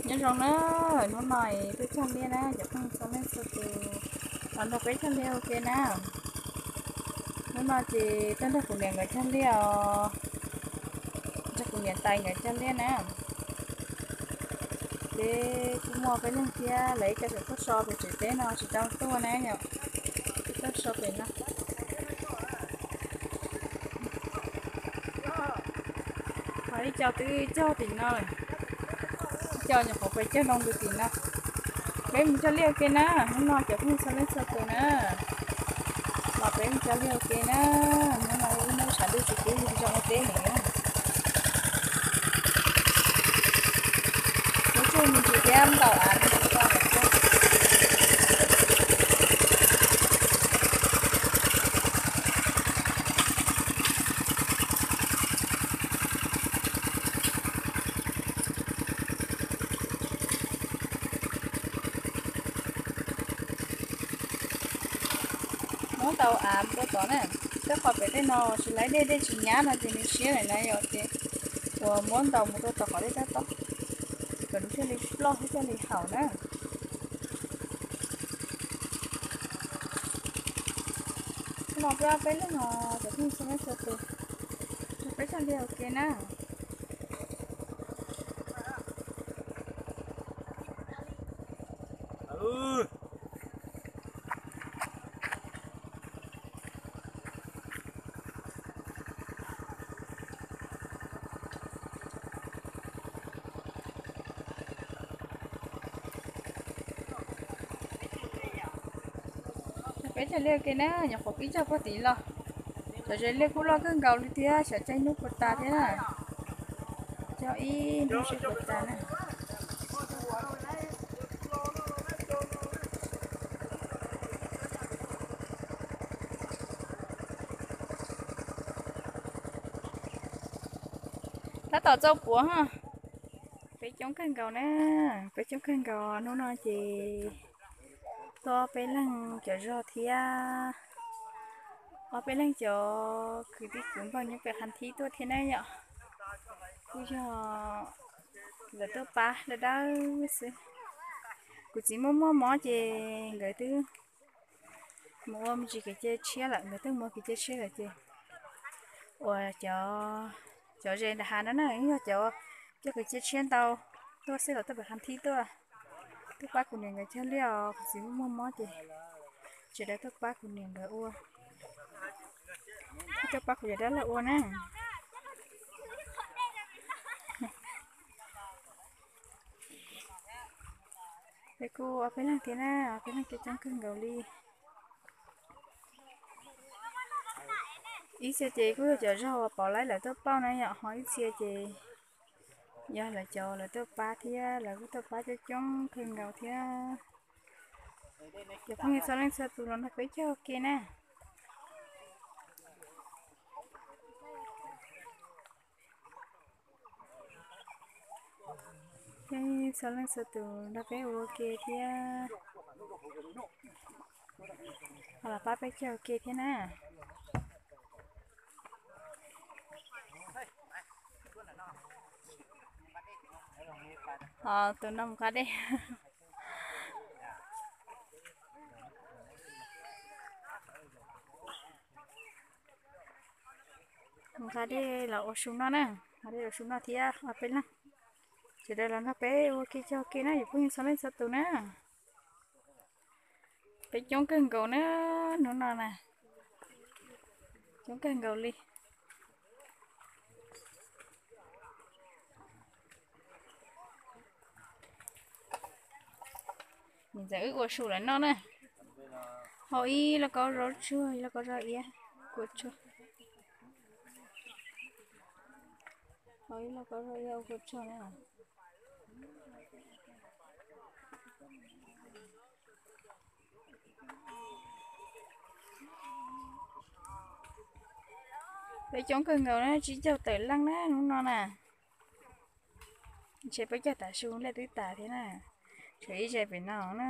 Nyob zoo na, hnub no tuaj cog liaj na cov phooj ywg txhua leej txhua tus, los nrog peb cog liaj ua ke na. Hnub no ces tuaj nrog kuv niam nkawd cog liaj os, nrog kuv niam tais nkawd cog liaj na. Peb kuj muaj peb leeg thiab, lawv ib co tseem tuaj so pem tsev teb no tsis tau tuaj na yom, tuaj so pem no. Ho ib co twb cog tim no lawm, ib co nyuam qhuav pem cog loo ntawm tim no. Peb mus cog liaj ua ke na, hnub no cov phooj ywg txhua leej txhua tus na, los peb mus cog liaj ua ke na. Hnub no ib hnub tshav ntuj tsis pub zoo ua teb heev na. Muab tsuag me ntsis thiab ntaus av me ntsis tso lawm thiab. Muab tau av tua tod na, tej qhov pem tej no tsis laib dej, dej tsis nyab no ces nws siab lawm na yom, ces uas muab ntaus mus rau tom qhov dej tab tob, ces kom nws thiaj li ploj thiab thiaj li haum na. Hnub no peb ob peb leeg os, cov phooj ywg txhua leej txhua tus, peb cog liaj ua ke na. Peb cog liaj ua ke na, nyuam qhuav pib cog puag tid los. Cov zes liaj kuj loj kawg nkaus li thiab, xyov caij hnub puas tas thiab na. Cog ib hnub seb puas tas na. Tab tom txaus puav ha. Peb coob kawg nkaus na, peb coob kawg nkaus, hnub no ces tuaj ob peb leeg cov zog thiab ob peb leeg cov kwv tij kwv npawg nyob pem qhov thib tuaj thiab na yom. Kuj yog lawv tuaj pab dawb dawb xwb. Kuv txiv muaj muaj mob ces nkawd twb mus ua me ntsis kev cia tshiab lawm, nkawd twb mus ua kev cia tshiab lawm ces uas cov, cov zes nram hav no na yog cov coj kev cia tshiab ntau tuaj xwb los tuaj pem qhov thib tuaj. Tuaj pab kuv niam nkawd cog liaj os, kuv txiv muaj muaj mob ces tsis tau tuaj pab kuv niam nkawd ua, tuaj pab kuv cov dab laug ua na. Peb kuj ob peb leeg thiab na, ob peb leeg coob coob kawg nkaus li. Ib txhia ces kuj yog cov zog uas pom laib lawv tuaj pauj na yom, ho ib txhia ces yog lawv cov lawv tuaj pab thiab, lawv kuj tuaj pab coob coob kawg nkaus thiab. Cov phooj ywg txhua leej txhua tus los nrog peb cog ua ke na. Txhua leej txhua tus nrog peb ua ke thiab, los pab peb cog ua ke thiab na. Tus no mus nqa dej. Mus nqa dej los ua su noj na, nqa dej los ua su noj thiab ob peb leeg. Sawv daws los nrog peb ua ke cog ua ke na, yus phooj ywg txhua leej txhua tus na. Peb coob kawg nkaus na, hnub no na, coob kawg nkaus li. Niam ntxawm wb ua su lawm noj na. Hau ib lauj kaub zaub tsuag, ib lauj kaub zaub iab, kua tsuag. Hau ib lauj kaub zaub iab ua kua tsuag na. Peb coob kawg nkaus na, tsib caug tawm leej na hnub no na. Ntshe peb cog tav su liaj twb tas thiab na. Tshuav ib ze pem no na.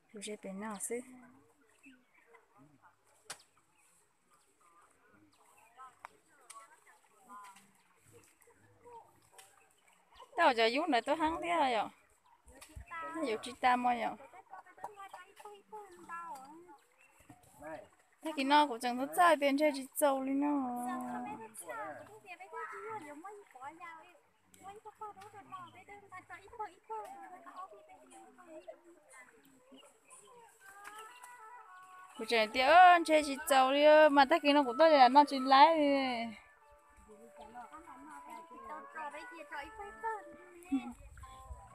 Tus ze pem no xwb. Tau cov yub ntawd tuaj heev thiab yom. Yuav tsis tas mos yom. Tag kis no kuv tseem txhawj txhawj tias ntshe tsis txaus li no. Kuv tseem tias ntshe tsis txaus li mas tag kis no kuv tuaj no tsis laib li.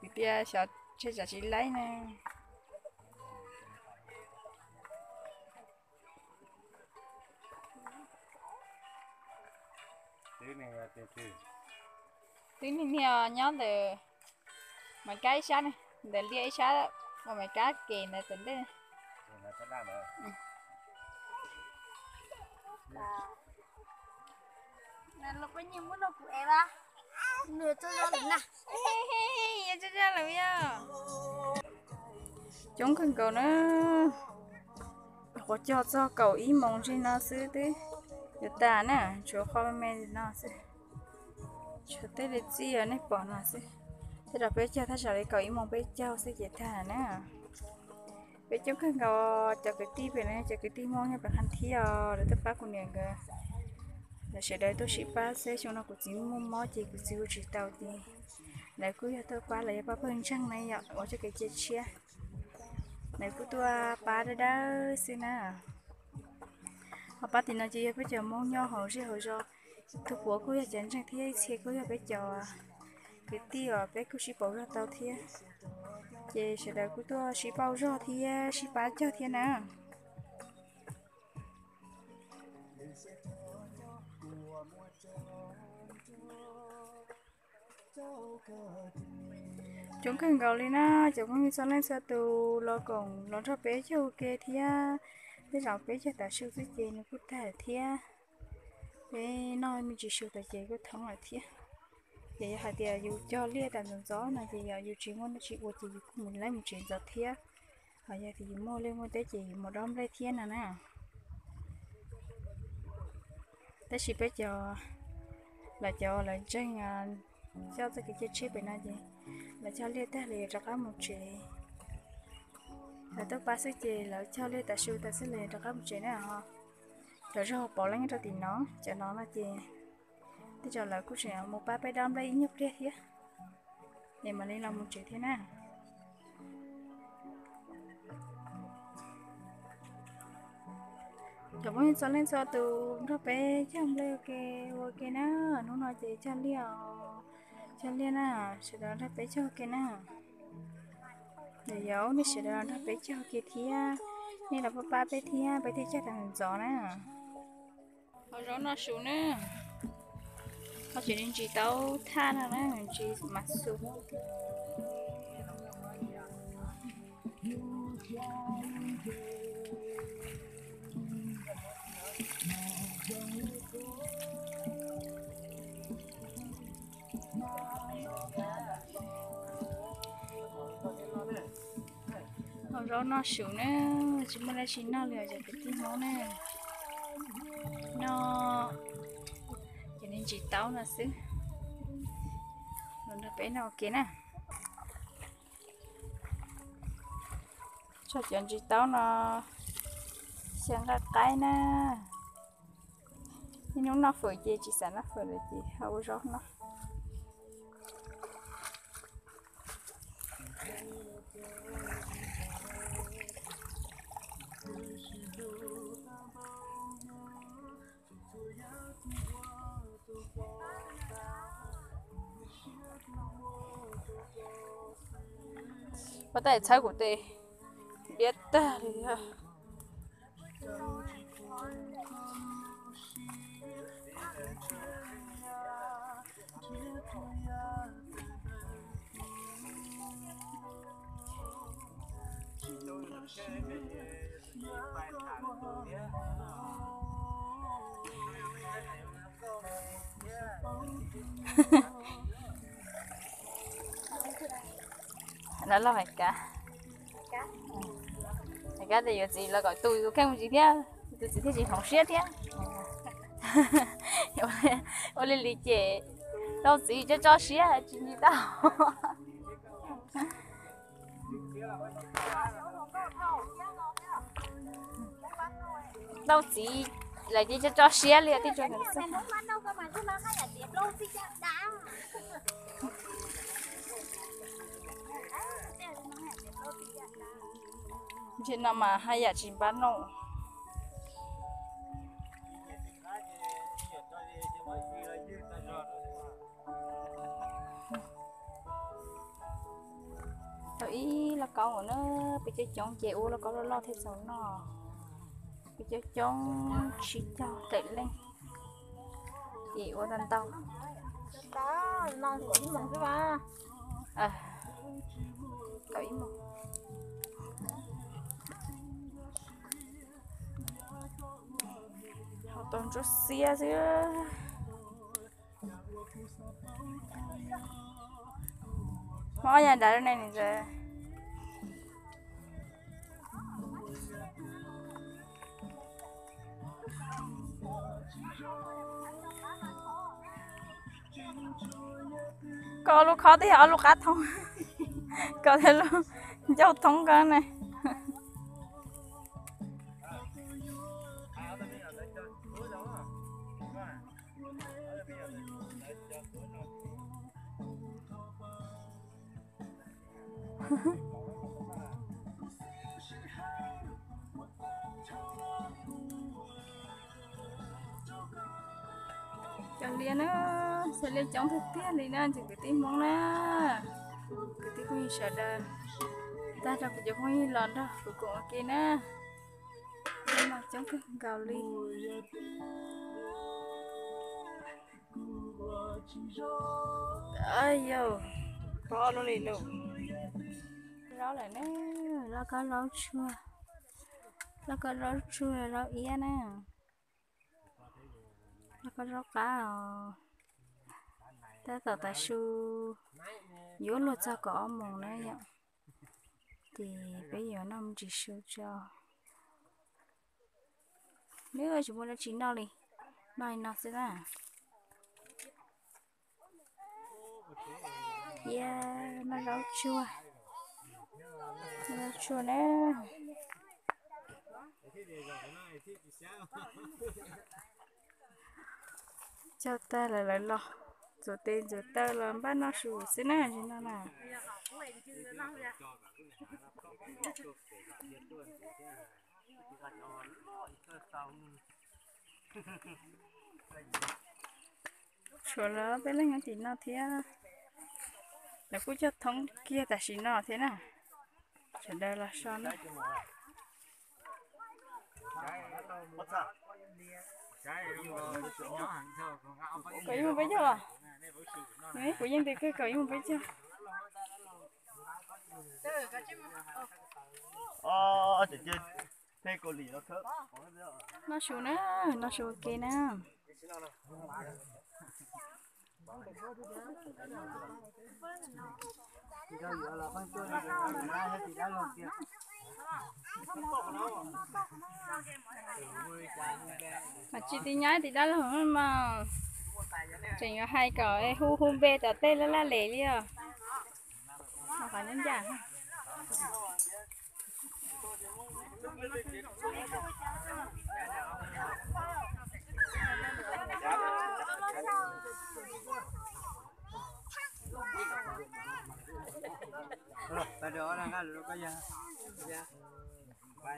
Kuv tias xyov ntshe tsam tsis laib na. Twb niag niag nyob ntawm Maiv Kab ib sab, ntawm liaj ib sab, ua Maiv Kab ke ntawd tom ntej. Coob kawg nkaus na, qhuav cog txog kaum ib moos ntsis no xwb twb yuav tas na, tshuav qhov me me no xwb. Tshuav tej li txij nej pom no xwb. Tej zaum peb caug thaj tsam li kaum ib moos peb caug xwb ces tag na. Peb coob kawg nkaus cov kwv tij pem no, cov kwv tij Hmoob nyob pem qab thiab os, lawv tuaj pab kuv niam nkawd. Lawv sawv daws tuaj sib pab xwb, xyoo no kuv txiv muaj mob ces kuv txiv ua tsis tau ces lawv kuj yog tuaj pab, lawv yog pab pawg ntseeg na yom, ua txoj kev cia tshiab. Lawv kuj tuaj pab dawb dawb xwb na. Ho pab tim no ces yog peb cov Hmoob nyob hauv zej hauv zos, tus puav kuj yog cov ntseeg thiab ib txhia kuj yog peb cov kwv tij uas peb kuj sib pauv zog tau thiab. Ces sawv daws kuj tuaj sib pauv zog thiab sib pab cog thiab na. Coob kawg nkaus li na, cov phooj ywg txhua leej txhua tus los koom los nrog peb cog ua ke thiab. Tej zaum peb cog tav su xwb ces nws kuj tag thiab. Peb noj me ntsis su tas ces kuj thoob lawm thiab. Ces yog hais tias yus cog liaj tas ntxov ntxov no ces yog yus tsis muaj dab tsi ua ces yus kuj mus laib mus tsev ntxov thiab. Ho yog tias yus muaj liaj muaj teb ces yus mus dob nplej thiab no na. Tab sis peb cov, lawv cov lawv ntseeg coj txoj kev cia tshiab pem no ces lawv cog liaj tag lawv yuav rov qab mus tsev. Lawv tuaj pab xwb ces lawv cog liaj tav su tas xwb lawv yuav rov qab mus tsev na ho. Cov zog pom leej rau tim no, cov no no ces tej zaum lawv kuj tseem mus pab peb dob nplej ib nyuag pliag thiab, es mam li los mus tsev thiab na. Cov phooj ywg txhua leej txhua tus nrog peb cog nplej ua ke, ua ke na, hnub no ces cog liaj, cog liaj na, sawv daws nrog peb cog ua ke na. Yog yog nej sawv daws nrog peb cog ua ke thiab, nej los pab pab peb thiab, peb thiaj cog tau ntxov na. Hauv zaub no su na, ho tseem ntsis taub thaj no na, ntsis mas su. Hauv zaub no su na, tsis muaj dab tsi noj li os cov kwv tij Hmoob na. Noj cov ntsis taub no xwb. Los nrog peb noj ua ke na. Tso cov ntsis taub no xyaw nqaij qaib na. Niaj hnub noj fawm ces tsis xav noj fawm lawm ces ho ua zaub noj. Pab tais txhawb kuv tes diab tag li. Lawv los hais kab, hais kab tias yuav txiv los kom tu tus kheej mus tsis thiab, tus txiv thiaj tsis hloov siab thiab. Ua li li ces Tau txiv tso tso siab tsis nti tau. Tau txiv lawm ces tso tso siab li tij tsuas. Ntshe no mas haj yam tsis npab noj. Tau ib lauj kaub na, peb coob coob ces ua lauj kaub loj loj thiaj txaus noj. Peb coob coob tsib caug tawm leej ces ua tau ntau. Haus tau ntsuab xiab xwb. Muab ob yav nrad rau nej ntxawm. Koj ob lub khob twb yog ob lub qab thoob, koj thiaj lub ncauj thoob koj ne. Cov liaj na, cov liaj coob tiag tiag li na, cov kwv tij Hmoob na, kwv tij phooj ywg sawv daws, tag nrho kuv cov phooj ywg los nrog kuv koom ua ke na, coob kawg nkaus li. Yog, pob lub li lus, zaub lawm na, lauj kaub zaub tsuag, lauj kaub zaub tsuag zaub iab na, lauj kaub zaub qab os. Tab tom tav su yuav luag txog kaum ob moos na yom, ces peb yuav noj me ntsis su tso. Nws tsis muaj dab tsi noj li, noj li no xwb na. Iab noj zaub tsuag, noj zaub tsuag na. Cog tag lawm lawv los, ntxuav tes ntxuav taw los npaj noj su xwb na, tsis no na. Tshuav lawv peb leeg nyob tim no thiab. Lawv kuj cog thoob kiag tam sim no thiab na. Sawv daws los so na. Kom yuav mus peb caug los? Kuv yeej nti kawg, kom yuav mus peb caug. Noj su na, noj su ua ke na. Mas tsis tij nyab tim dab laug mas tseem yuav hais kom hu hu npe tom tej laj laj les li os. Qhov nyob ncaj.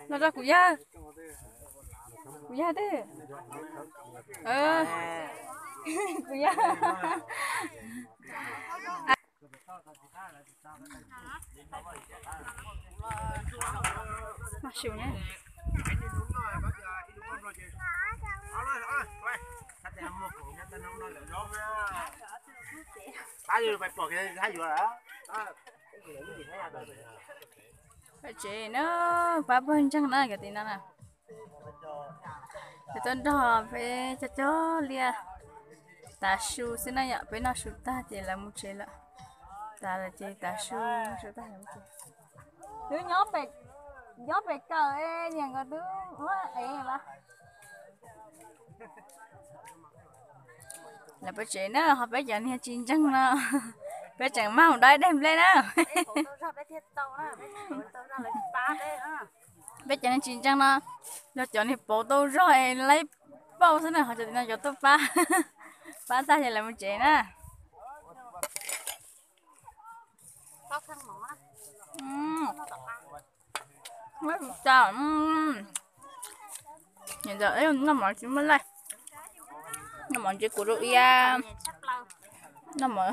Los rau kuv yawg. Kuv yawg twg? Kuv yawg. Noj su na. Tsev na, pab pawg ntseeg na, cov tim no na. Peb tuaj nrog peb cov cov liaj tav su xwb na yom, peb noj su tag ces lawv mus tsev lawm. Tav lawm ces tav su, noj su tag lawv mus tsev. Twb nyob pem kawm, niam nkawd twb ua ev lawm. Lawv peb tsev na, ho peb cov niag tsis ntseeg no, peb tseem maj mus dob ib daig nplej na. Peb cov niag tsis ntseeg no, yog cov niag pauv tau zog es laib pauj xwb na, ho cov tim no cov tuaj pab, pab tag ces lawv mus tsev na. Noj mov tsis muaj laij, noj mov ntse kuv rau iab, noj mov,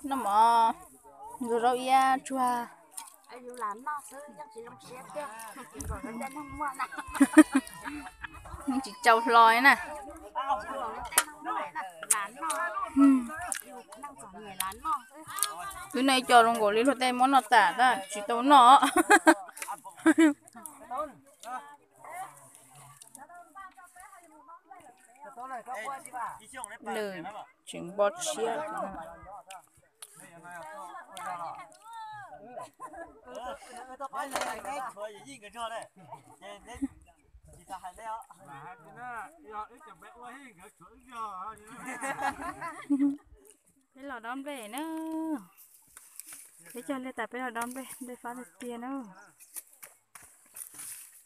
noj mov ntxuag rau iab tsuag. Yeej tsis tsau hlo na. Wb noj ib co zoo nkaus li luag tej muab noj tas tab tsis tau noj. Nws tseem npo tshiab. Peb los dob nplej na. Peb cog liaj tas peb los dob nplej, nplej fab tiag tiag na.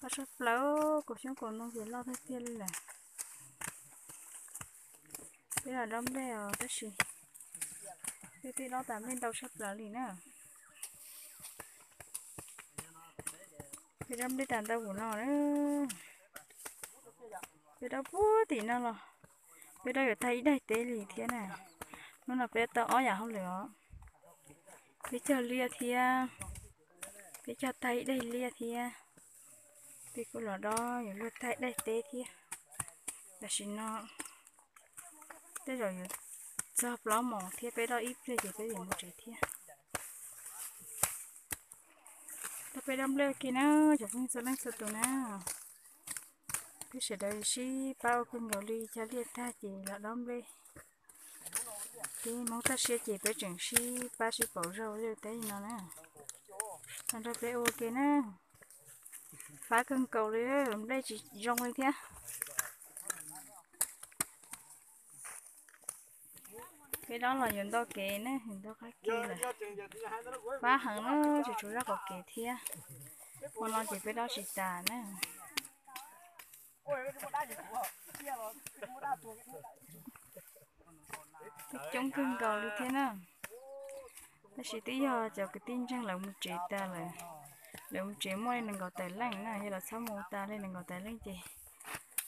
Fab tshaj plaws, kaum xyoob kaum ntoo ces loj tiag tiag li lawm. Peb los dob nplej os tab sis peb twb dob tas nplej ntau tshaj plaws li na. Peb dob nplej tas ntau kum no na. Peb dob puag tim no los peb dob yuav tag ib daim teb li thiab na. Hnub no peb tau ob yam hauj lwm os. Peb cog liaj thiab, peb cog tag ib daim liaj thiab. Peb kuj los dob yuav luag tag ib daim teb thiab. Tam sim no tej zaum yuav txog plaub moos thiab, peb dob ib pliag ces peb yuav mus tsev thiab. Tau peb dob nplej ua ke na, cov phooj ywg txhua leej txhua tus na. Peb sawv daws sib pab ua kawg nkaus li, cog liaj tag ces los dob nplej. Peb Hmoob toj siab ces peb tseem sib pab sib pauv zog li teb no na. Los nrog peb ua ke na. Fab kawg nkaus li, nplej tsis zoo li thiab. Peb dob los yuav nto kev ne, yuav nto qab ke lawm. Fab heev na, tseem tshuav zaj qaum kev thiab. Hmo no ces peb dob tsis tas na. Peb coob kawg nkaus li thiab na. Tab sis twb yog cov kwv tij ntseeg lawv mus tsev tas lawm. Lawv mus tsev muaj li nees nkaum tawm leej na, yog lawv txhob mus tas li nees nkaum tawm leej ces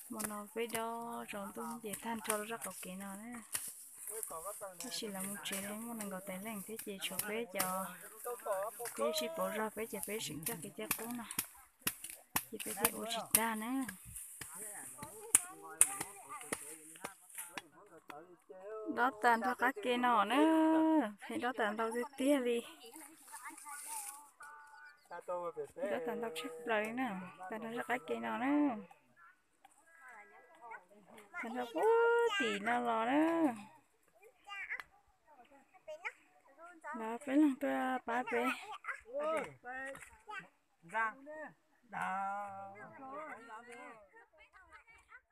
hmo no peb dob tsaus ntuj ces tag nrho rau zaj qaum kev no na. Tab sis lawv mus tsev muaj nees nkaum tawm leej thiab ces tshuav peb cov, peb sib pauv zog peb ces peb tseem coj kev caj qub no ces peb thiaj ua tsis tag na. Dob tas nrho qab ke no na, peb dob tas ntau tiag tiag li. Dob tas ntau tshaj plaws li na, tas nrho zaj qab ke no na. Tas nrho puag tim no los na. Los peb leeg tuaj pab peb.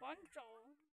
Pob ntsaum.